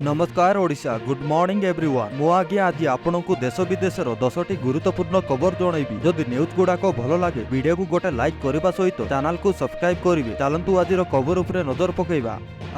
ନମସ୍କାର Odisha, good morning everyone. ମୁଁ ଆଜ୍ଞା ଆଜି ଆପଣଙ୍କୁ ଦେଶ ବିଦେଶର 10ଟି ଗୁରୁତ୍ୱପୂର୍ଣ୍ଣ ଖବର ଜଣାଇବି। ଯଦି ନ୍ୟୁଜ୍ ଗୁଡାକ ଭଲ ଲାଗେ, ଭିଡିଓକୁ ଗୋଟେ ଲାଇକ୍ କରିବା ସହିତ ଚ୍ୟାନେଲକୁ ସବସ୍କ୍ରାଇବ୍ କରିବେ। ଚାଲନ୍ତୁ, ଆଜିର ଖବର ଉପରେ ନଜର ପକାଇବା।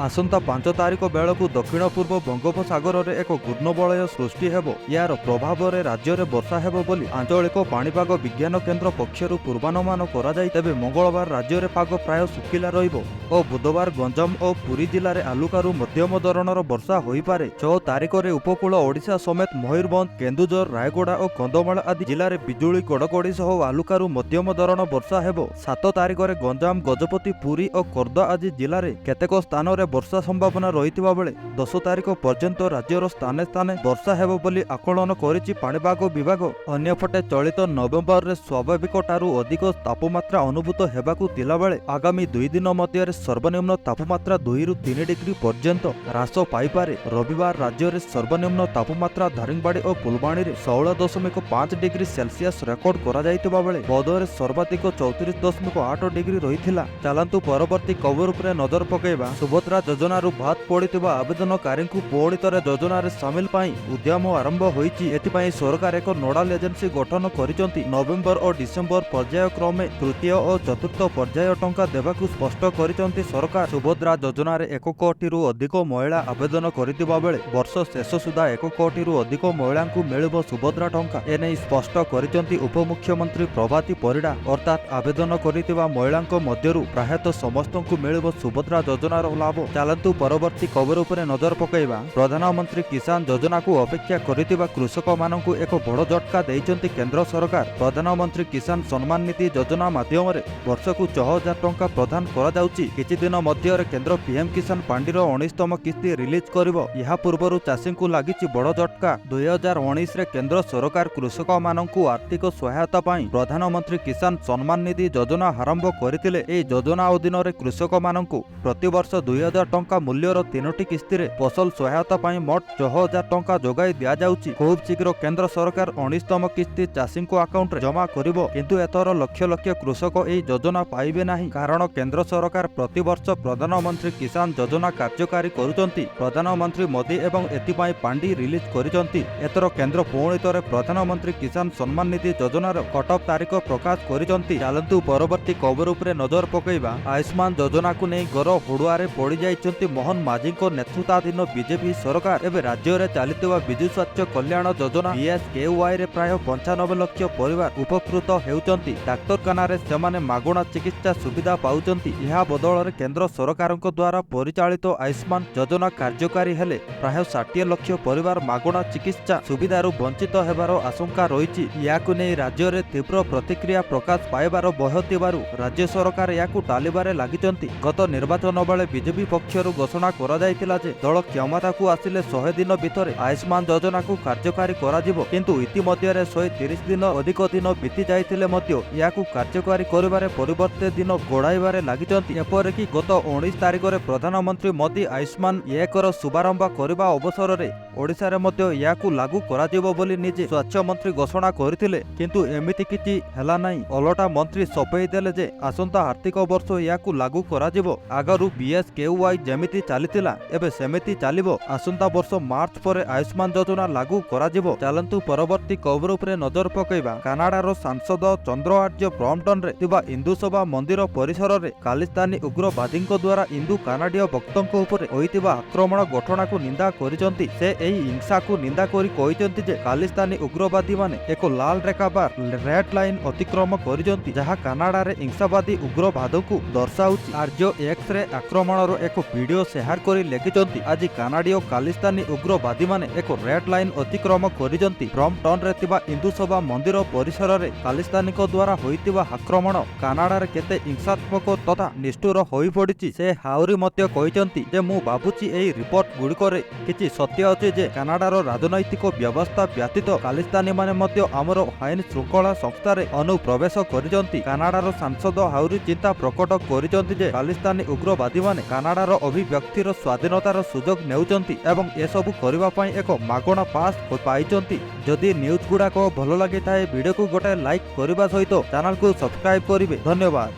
ଆସନ୍ତା 5 ତାରିଖ ବେଳକୁ ଦକ୍ଷିଣ ପୂର୍ବ ବଙ୍ଗୋପସାଗରରେ ଏକ ଘୂର୍ଣ୍ଣବଳୟ ସୃଷ୍ଟି ହେବ। ଏହାର ପ୍ରଭାବରେ ରାଜ୍ୟରେ ବର୍ଷା ହେବ ବୋଲି ଆଞ୍ଚଳିକ ପାଣିପାଗ ବିଜ୍ଞାନ କେନ୍ଦ୍ର ପକ୍ଷରୁ ପୂର୍ବାନୁମାନ କରାଯାଇ। ତେବେ ମଙ୍ଗଳବାର ରାଜ୍ୟରେ ପାଗ ପ୍ରାୟ ଶୁଖିଲା ରହିବ ଓ ବୁଧବାର ଗଞ୍ଜାମ ଓ ପୁରୀ ଜିଲ୍ଲାରେ ହାଲୁକାରୁ ମଧ୍ୟମ ଧରଣର ବର୍ଷା ହୋଇପାରେ। 6 ତାରିଖରେ ଉପକୂଳ ଓଡ଼ିଶା ସମେତ ମୟୂରଭଞ୍ଜ, କେନ୍ଦୁଝର, ରାୟଗଡ଼ା ଓ କନ୍ଧମାଳ ଆଦି ଜିଲ୍ଲାରେ ବିଜୁଳି ଘଡ଼ଘଡ଼ି ସହ ହାଲୁକାରୁ ମଧ୍ୟମ ଧରଣ ବର୍ଷା ହେବ। 7 ତାରିଖରେ ଗଞ୍ଜାମ, ଗଜପତି, ପୁରୀ ଓ ଖୋର୍ଦ୍ଧା ଆଦି ଜିଲ୍ଲାରେ କେତେକ ସ୍ଥାନରେ ବର୍ଷା ସମ୍ଭାବନା ରହିଥିବା ବେଳେ 10 ତାରିଖ ପର୍ଯ୍ୟନ୍ତ ରାଜ୍ୟର ସ୍ଥାନେ ସ୍ଥାନେ ବର୍ଷା ହେବ ବୋଲି ଆକଳନ କରିଛି ପାଣିପାଗ ବିଭାଗ। ଅନ୍ୟପଟେ ଚଳିତ ନଭେମ୍ବରରେ ସ୍ୱାଭାବିକ ଠାରୁ ଅଧିକ ତାପମାତ୍ରା ଅନୁଭୂତ ହେବାକୁ ଥିଲାବେଳେ ଆଗାମୀ 2 ଦିନ ମଧ୍ୟରେ ସର୍ବନିମ୍ନ ତାପମାତ୍ରା 2ରୁ 3 ଡିଗ୍ରୀ ପର୍ଯ୍ୟନ୍ତ ହ୍ରାସ ପାଇପାରେ। ରବିବାର ରାଜ୍ୟରେ ସର୍ବନିମ୍ନ ତାପମାତ୍ରା ଦାରିଙ୍ଗବାଡ଼ି ଓ ଫୁଲବାଣୀରେ 16.5 ଡିଗ୍ରୀ ସେଲସିୟସ ରେକର୍ଡ କରାଯାଇଥିବା ବେଳେ ବୌଦ୍ଧରେ ସର୍ବାଧିକ 34.8 ଡିଗ୍ରୀ ରହିଥିଲା। ଚାଲନ୍ତୁ, ପରବର୍ତ୍ତୀ ଖବର ଉପରେ ନଜର ପକାଇବା। ସୁଭଦ୍ରା ଯୋଜନାରୁ ବାଦ୍ ପଡ଼ିଥିବା ଆବେଦନକାରୀଙ୍କୁ ପୁଣି ଥରେ ଯୋଜନାରେ ସାମିଲ ପାଇଁ ଉଦ୍ୟମ ଆରମ୍ଭ ହୋଇଛି। ଏଥିପାଇଁ ସରକାର ଏକ ନୋଡାଲ ଏଜେନ୍ସି ଗଠନ କରିଛନ୍ତି। ନଭେମ୍ବର ଓ ଡିସେମ୍ବର ପର୍ଯ୍ୟାୟକ୍ରମେ ତୃତୀୟ ଓ ଚତୁର୍ଥ ପର୍ଯ୍ୟାୟ ଟଙ୍କା ଦେବାକୁ ସ୍ପଷ୍ଟ କରିଛନ୍ତି ସରକାର। ସୁଭଦ୍ରା ଯୋଜନାରେ 1 କୋଟିରୁ ଅଧିକ ମହିଳା ଆବେଦନ କରିଥିବା ବେଳେ ବର୍ଷ ଶେଷ ସୁଦ୍ଧା 1 କୋଟିରୁ ଅଧିକ ମହିଳାଙ୍କୁ ମିଳିବ ସୁଭଦ୍ରା ଟଙ୍କା। ଏନେଇ ସ୍ପଷ୍ଟ କରିଛନ୍ତି ଉପମୁଖ୍ୟମନ୍ତ୍ରୀ ପ୍ରଭାତୀ ପରିଡ଼ା। ଅର୍ଥାତ୍ ଆବେଦନ କରିଥିବା ମହିଳାଙ୍କ ମଧ୍ୟରୁ ପ୍ରାୟତଃ ସମସ୍ତଙ୍କୁ ମିଳିବ ସୁଭଦ୍ରା ଯୋଜନାର ଲାଭ। ଚାଲନ୍ତୁ, ପରବର୍ତ୍ତୀ ଖବର ଉପରେ ନଜର ପକାଇବା। ପ୍ରଧାନମନ୍ତ୍ରୀ କିଷାନ ଯୋଜନାକୁ ଅପେକ୍ଷା କରିଥିବା କୃଷକମାନଙ୍କୁ ଏକ ବଡ଼ ଝଟକା ଦେଇଛନ୍ତି କେନ୍ଦ୍ର ସରକାର। ପ୍ରଧାନମନ୍ତ୍ରୀ କିଷାନ ସମ୍ମାନ ନିଧି ଯୋଜନା ମାଧ୍ୟମରେ ବର୍ଷକୁ 6000 ଟଙ୍କା ପ୍ରଦାନ କରାଯାଉଛି। କିଛି ଦିନ ମଧ୍ୟରେ କେନ୍ଦ୍ର ପିଏମ୍ କିଷାନ ପାଣ୍ଠିର 19ତମ କିସ୍ତି ରିଲିଜ୍ କରିବ। ଏହା ପୂର୍ବରୁ ଚାଷୀଙ୍କୁ ଲାଗିଛି ବଡ଼ ଝଟକା। 2019ରେ କେନ୍ଦ୍ର ସରକାର କୃଷକମାନଙ୍କୁ ଆର୍ଥିକ ସହାୟତା ପାଇଁ ପ୍ରଧାନମନ୍ତ୍ରୀ କିଷାନ ସମ୍ମାନ ନିଧି ଯୋଜନା ଆରମ୍ଭ କରିଥିଲେ। ଏହି ଯୋଜନା ଅଧୀନରେ କୃଷକମାନଙ୍କୁ ପ୍ରତିବର୍ଷ 2000 ଟଙ୍କା ମୂଲ୍ୟର ତିନୋଟି କିସ୍ତିରେ ଫସଲ ସହାୟତା ପାଇଁ ମୋଟ 6000 ଟଙ୍କା ଯୋଗାଇ ଦିଆଯାଉଛି। ଖୁବ୍ ଶୀଘ୍ର କେନ୍ଦ୍ର ସରକାର 19ତମ କିସ୍ତି ଚାଷୀଙ୍କ ଆକାଉଣ୍ଟରେ ଜମା କରିବ। କିନ୍ତୁ ଏଥର ଲକ୍ଷ ଲକ୍ଷ କୃଷକ ଏହି ଯୋଜନା ପାଇବେ ନାହିଁ। କାରଣ କେନ୍ଦ୍ର ସରକାର ପ୍ରତିବର୍ଷ ପ୍ରଧାନମନ୍ତ୍ରୀ କିଷାନ ଯୋଜନା କାର୍ଯ୍ୟକାରୀ କରୁଛନ୍ତି ପ୍ରଧାନମନ୍ତ୍ରୀ ମୋଦି ଏବଂ ଏଥିପାଇଁ ପାଣ୍ଠି ରିଲିଜ୍ କରିଛନ୍ତି। ଏଥର କେନ୍ଦ୍ର ପୁଣି ଥରେ ପ୍ରଧାନମନ୍ତ୍ରୀ କିଷାନ ସମ୍ମାନ ନିଧି ଯୋଜନାର କଟଅଫ୍ ତାରିଖ ପ୍ରକାଶ କରିଛନ୍ତି। ଚାଲନ୍ତୁ, ପରବର୍ତ୍ତୀ ଖବର ଉପରେ ନଜର ପକାଇବା। ଆୟୁଷ୍ମାନ ଯୋଜନାକୁ ନେଇ ଘୋର ହୁଡ଼ୁଆରେ ପଡ଼ିଯାଇଛନ୍ତି ମୋହନ ମାଝୀଙ୍କ ନେତୃତ୍ୱାଧୀନ ବିଜେପି ସରକାର। ଏବେ ରାଜ୍ୟରେ ଚାଲିଥିବା ବିଜୁ ସ୍ୱାସ୍ଥ୍ୟ କଲ୍ୟାଣ ଯୋଜନା ବିଏସକେୱାଇରେ ପ୍ରାୟ 95 ଲକ୍ଷ ପରିବାର ଉପକୃତ ହେଉଛନ୍ତି। ଡାକ୍ତରଖାନାରେ ସେମାନେ ମାଗଣା ଚିକିତ୍ସା ସୁବିଧା ପାଉଛନ୍ତି। ଏହା ବଦଳରେ କେନ୍ଦ୍ର ସରକାରଙ୍କ ଦ୍ୱାରା ପରିଚାଳିତ ଆୟୁଷ୍ମାନ ଯୋଜନା କାର୍ଯ୍ୟକାରୀ ହେଲେ ପ୍ରାୟ 60 ଲକ୍ଷ ପରିବାର ମାଗଣା ଚିକିତ୍ସା ସୁବିଧାରୁ ବଞ୍ଚିତ ହେବାର ଆଶଙ୍କା ରହିଛି। ଏହାକୁ ନେଇ ରାଜ୍ୟରେ ତୀବ୍ର ପ୍ରତିକ୍ରିୟା ପ୍ରକାଶ ପାଇବାର ଭୟ ଥିବାରୁ ରାଜ୍ୟ ସରକାର ଏହାକୁ ଟାଳିବାରେ ଲାଗିଛନ୍ତି। ଗତ ନିର୍ବାଚନ ବେଳେ ବିଜେପି ପକ୍ଷରୁ ଘୋଷଣା କରାଯାଇଥିଲା ଯେ ଦଳ କ୍ଷମତାକୁ ଆସିଲେ 100 ଦିନ ଭିତରେ ଆୟୁଷ୍ମାନ ଯୋଜନାକୁ କାର୍ଯ୍ୟକାରୀ କରାଯିବ। କିନ୍ତୁ ଇତିମଧ୍ୟରେ 130 ଦିନ ଅଧିକ ଦିନ ବିତି ଯାଇଥିଲେ ମଧ୍ୟ ଏହାକୁ କାର୍ଯ୍ୟକାରୀ କରିବାରେ ପରିବର୍ତ୍ତେ ଦିନ ଗଡ଼ାଇବାରେ ଲାଗିଛନ୍ତି। ଏପରିକି ଗତ 19 ତାରିଖରେ ପ୍ରଧାନମନ୍ତ୍ରୀ ମୋଦି ଆୟୁଷ୍ମାନ ଏକର ଶୁଭାରମ୍ଭ କରିବା ଅବସରରେ ଓଡ଼ିଶାରେ ମଧ୍ୟ ଏହାକୁ ଲାଗୁ କରାଯିବ ବୋଲି ନିଜେ ସ୍ୱାସ୍ଥ୍ୟମନ୍ତ୍ରୀ ଘୋଷଣା କରିଥିଲେ। କିନ୍ତୁ ଏମିତି କିଛି ହେଲା ନାହିଁ। ଓଲଟା ମନ୍ତ୍ରୀ ସଫେଇ ଦେଲେ ଯେ ଆସନ୍ତା ଆର୍ଥିକ ବର୍ଷ ଏହାକୁ ଲାଗୁ କରାଯିବ। ଆଗରୁ ବିଏସକେୱାଇ ଯେମିତି ଚାଲିଥିଲା, ଏବେ ସେମିତି ଚାଲିବ। ଆସନ୍ତା ବର୍ଷ ମାର୍ଚ୍ଚ ପରେ ଆୟୁଷ୍ମାନ ଯୋଜନା ଲାଗୁ କରାଯିବ। ଚାଲନ୍ତୁ, ପରବର୍ତ୍ତୀ ଖବର ଉପରେ ନଜର ପକାଇବା। କାନାଡାର ସାଂସଦ ଚନ୍ଦ୍ର ଆର୍ଯ୍ୟ ବ୍ରମ୍ପଟନରେ ଥିବା ହିନ୍ଦୁ ସଭା ମନ୍ଦିର ପରିସରରେ ଖାଲିସ୍ତାନୀ ଉଗ୍ରବାଦୀଙ୍କ ଦ୍ୱାରା ହିନ୍ଦୁ କାନାଡିୟ ଭକ୍ତଙ୍କ ଉପରେ ହୋଇଥିବା ଆକ୍ରମଣ ଘଟଣାକୁ ନିନ୍ଦା କରିଛନ୍ତି। ସେ ଏହି ହିଂସାକୁ ନିନ୍ଦା କରି କହିଛନ୍ତି ଯେ ଖାଲିସ୍ତାନୀ ଉଗ୍ରବାଦୀମାନେ ଏକ ଲାଲ ରେଖା ବା ରେଡ୍ ଲାଇନ୍ ଅତିକ୍ରମ କରିଛନ୍ତି, ଯାହା କାନାଡାରେ ହିଂସାବାଦୀ ଉଗ୍ରବାଦକୁ ଦର୍ଶାଉଛି। ଆର୍ଯ୍ୟ ଏକ୍ସରେ ଆକ୍ରମଣର ଏକ ଭିଡିଓ ସେୟାର କରି ଲେଖିଛନ୍ତି, "ଆଜି କାନାଡିୟ ଖାଲିସ୍ତାନୀ ଉଗ୍ରବାଦୀମାନେ ଏକ ରେଡ୍ ଲାଇନ୍ ଅତିକ୍ରମ କରିଛନ୍ତି। ବ୍ରମ୍ପଟନରେ ଥିବା ହିନ୍ଦୁ ସଭା ମନ୍ଦିର ପରିସରରେ ଖାଲିସ୍ତାନୀଙ୍କ ଦ୍ୱାରା ହୋଇଥିବା ଆକ୍ରମଣ କାନାଡାରେ କେତେ ହିଂସାତ୍ମକ ତଥା ନିଷ୍ଠୁର ହୋଇପଡ଼ିଛି।" ସେ ଆହୁରି ମଧ୍ୟ କହିଛନ୍ତି ଯେ ମୁଁ ଭାବୁଛି ଏହି ରିପୋର୍ଟ ଗୁଡ଼ିକରେ କିଛି ସତ୍ୟ ଅଛି ଯେ କାନାଡାର ରାଜନୈତିକ ବ୍ୟବସ୍ଥା ବ୍ୟତୀତ ଖାଲିସ୍ତାନୀମାନେ ମଧ୍ୟ ଆମର ଆଇନ ଶୃଙ୍ଖଳା ସଂସ୍ଥାରେ ଅନୁପ୍ରବେଶ କରିଛନ୍ତି। କାନାଡାର ସାଂସଦ ଆହୁରି ଚିନ୍ତା ପ୍ରକଟ କରିଛନ୍ତି ଯେ ଖାଲିସ୍ତାନୀ ଉଗ୍ରବାଦୀମାନେ କାନାଡାର ଅଭିବ୍ୟକ୍ତିର ସ୍ୱାଧୀନତାର ସୁଯୋଗ ନେଉଛନ୍ତି ଏବଂ ଏସବୁ କରିବା ପାଇଁ ଏକ ମାଗଣା ପାସ୍ ପାଇଛନ୍ତି। ଯଦି ନ୍ୟୁଜ୍ ଗୁଡ଼ାକ ଭଲ ଲାଗିଥାଏ, ଭିଡ଼ିଓକୁ ଗୋଟେ ଲାଇକ୍ କରିବା ସହିତ ଚ୍ୟାନେଲକୁ ସବସ୍କ୍ରାଇବ୍ କରିବେ। ଧନ୍ୟବାଦ।